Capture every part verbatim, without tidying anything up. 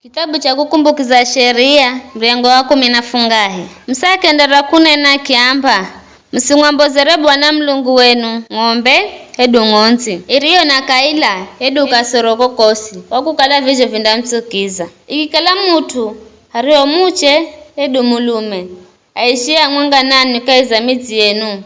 Kitabu cha Kukumbukiza Sheria, mrengo wa kumi na fungahe. Musa akendera kunena akiamba, "Musimwambozere Bwana Mulungu wenu ng'ombe hedu ng'ondzi, iriyo na kaila hedu kasoro kokosi, kwa kukala vizho vindamutsukiza. Ikikala mut'u ariho muche hedu mulume, aishia mwenga nanwi kahi za midzi yenu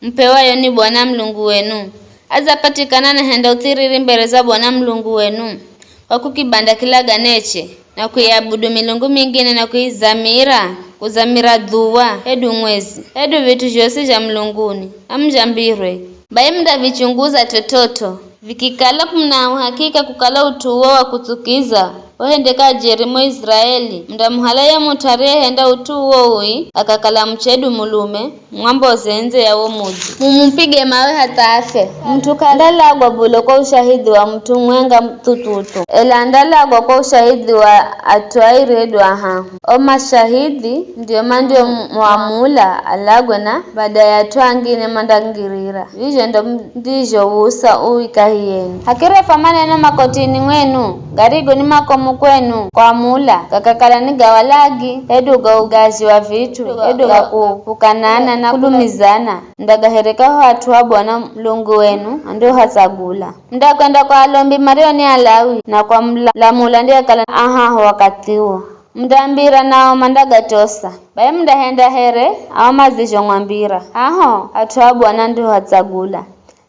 mupewayo ni Bwana Mulungu wenu, adzapatikana anahenda uthiriri mbere za Bwana Mulungu wenu, kwa kukibanda kilaganeche, na kuiabudu milungu mingine na kuizamira, kuzamira dhuwa, hedu mwezi, hedu vit'u zhosi zha mulunguni, amuzhambirwe. Bai mundavichunguza t'ot'ot'o, vikikala muna uhakika kukala ut'u uwo wa kutsukiza, wahendeka jeri mo Iziraeli, mundamuhala ye mut'u ariyehenda ut'u uwo ui, akakala muche hedu mulume, mwamboze ndze ya wo mudzi. Mumupige mawe hatha afe. Mut'u k'andalagwa bule kwa ushahidhi wa mut'u mwenga thuthuthu, ela andalagwa kwa ushahidhi wa at'u airi hedu ahahu. O mashahidhi ndio mandio muamula alagwe na badaye at'u angine mandangirira. Vizho ndo ndizhowusa uwi kahi yenu. Hakirefwa maneno makotini mwenu, garigo ni makomu kwenu kwamula, gakakala ni ga walagi, hedu ga ugazhi wa vit'u, hedu ga ku-, kukanana na kulumizana, mundagahereka ho at'u a Bwana Mulungu wenu andiohatsagula. Mundakwenda kwa alombi mario ni Alawi, na kwa mula-, lamula ndiyekala ahaho wakathi uwo. Mundaambira nao mandagatosa. Bai mundahenda here ao madzizhomwambira, haho at'u a Bwana andiohatsagula.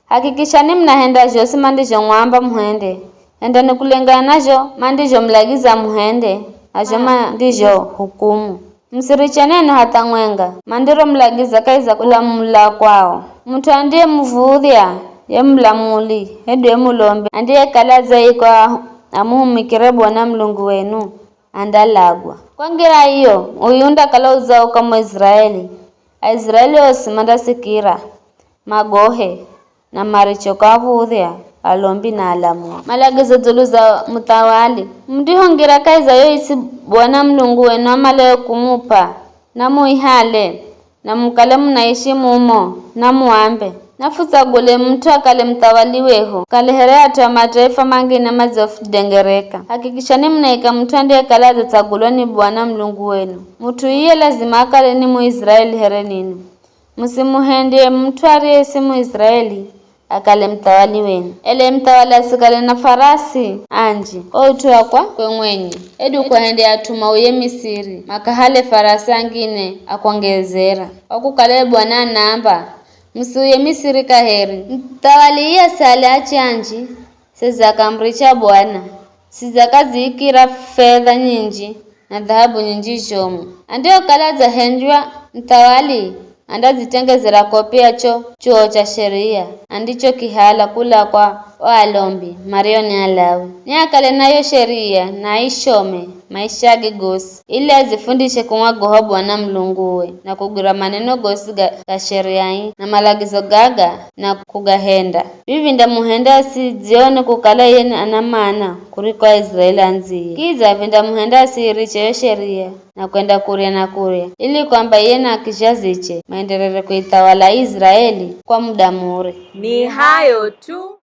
Hakikishani munahenda zhosi mandizhomwamba muhende. Hendani kulingana na zho mandizhomulagiza muhende, na zho mandizhohukumu. Musiriche neno hatha mwenga, mandiromulagiza kahi za kulamula kwao. Mut'u andiyemuv̱udhya ye mulamuli, hedu ye mulombi, andiyekala adzaikwa amuhumikire Bwana Mulungu wenu, andalagwa. Kwa ngira iyo, uyu undakala udzao kwa Muiziraeli. Aiziraeli osi mandasikira, magohe, na maricho kwav̱udhya alombi na alamuli. Malagizo dzulu za muthawali. Mundihongira kahi za yo isi Bwana Mulungu wenu amalayo kumup'a, na muihale, na mukale munaishi mumo, na muambe, 'Nafutsagule mut'u akale muthawali wehu, kale here at'u a mataifa mangine madziofudengereka.' Hakikishani munaika mut'u andiyekala adzatsagulwa ni Bwana Mulungu wenu. Mut'u iye lazima akale ni Muiziraeli here ninwi. Musimuhendye mut'u ariye si Muiziraeli akale muthawali wenu. Ela ye muthawali asikale na farasi anji, kwa ut'u wa kwakwe mwenye, hedu kuahendya at'u mauye Misiri, makahale farasi angine a kwangezera. Kwa kukala ye Bwana anaamba, "Musiuye Misiri kaheri." Muthawali iye asihale ache anji, seza kamuri cha Bwana, sija kadziikira fedha nyinji na dhahabu nyinji zhomu. Andiyokala adzahendywa muthawali, andadzitengezera kopia cho chuo cha sheria, andichokihala kula kwa o alombi, mario ni Alawi. Niakale na yo sheria, na aishome maishage gosi, ili adzifundishe kumwagoha Bwana Mulunguwe, na kugwira maneno gosi ga, ga sheria ii, na malagizo gaga, na kugahenda. Vivi vindamuhenda asidzione kukala iye ni ana mana kuriko Aiziraeli andziye. Kidza vindamuhenda asiiriche yo sheria, na kwenda kurya na kurya, ili kwamba iye na kizhaziche maenderere kuithawala Iziraeli kwa muda mure. Ni hayo tu.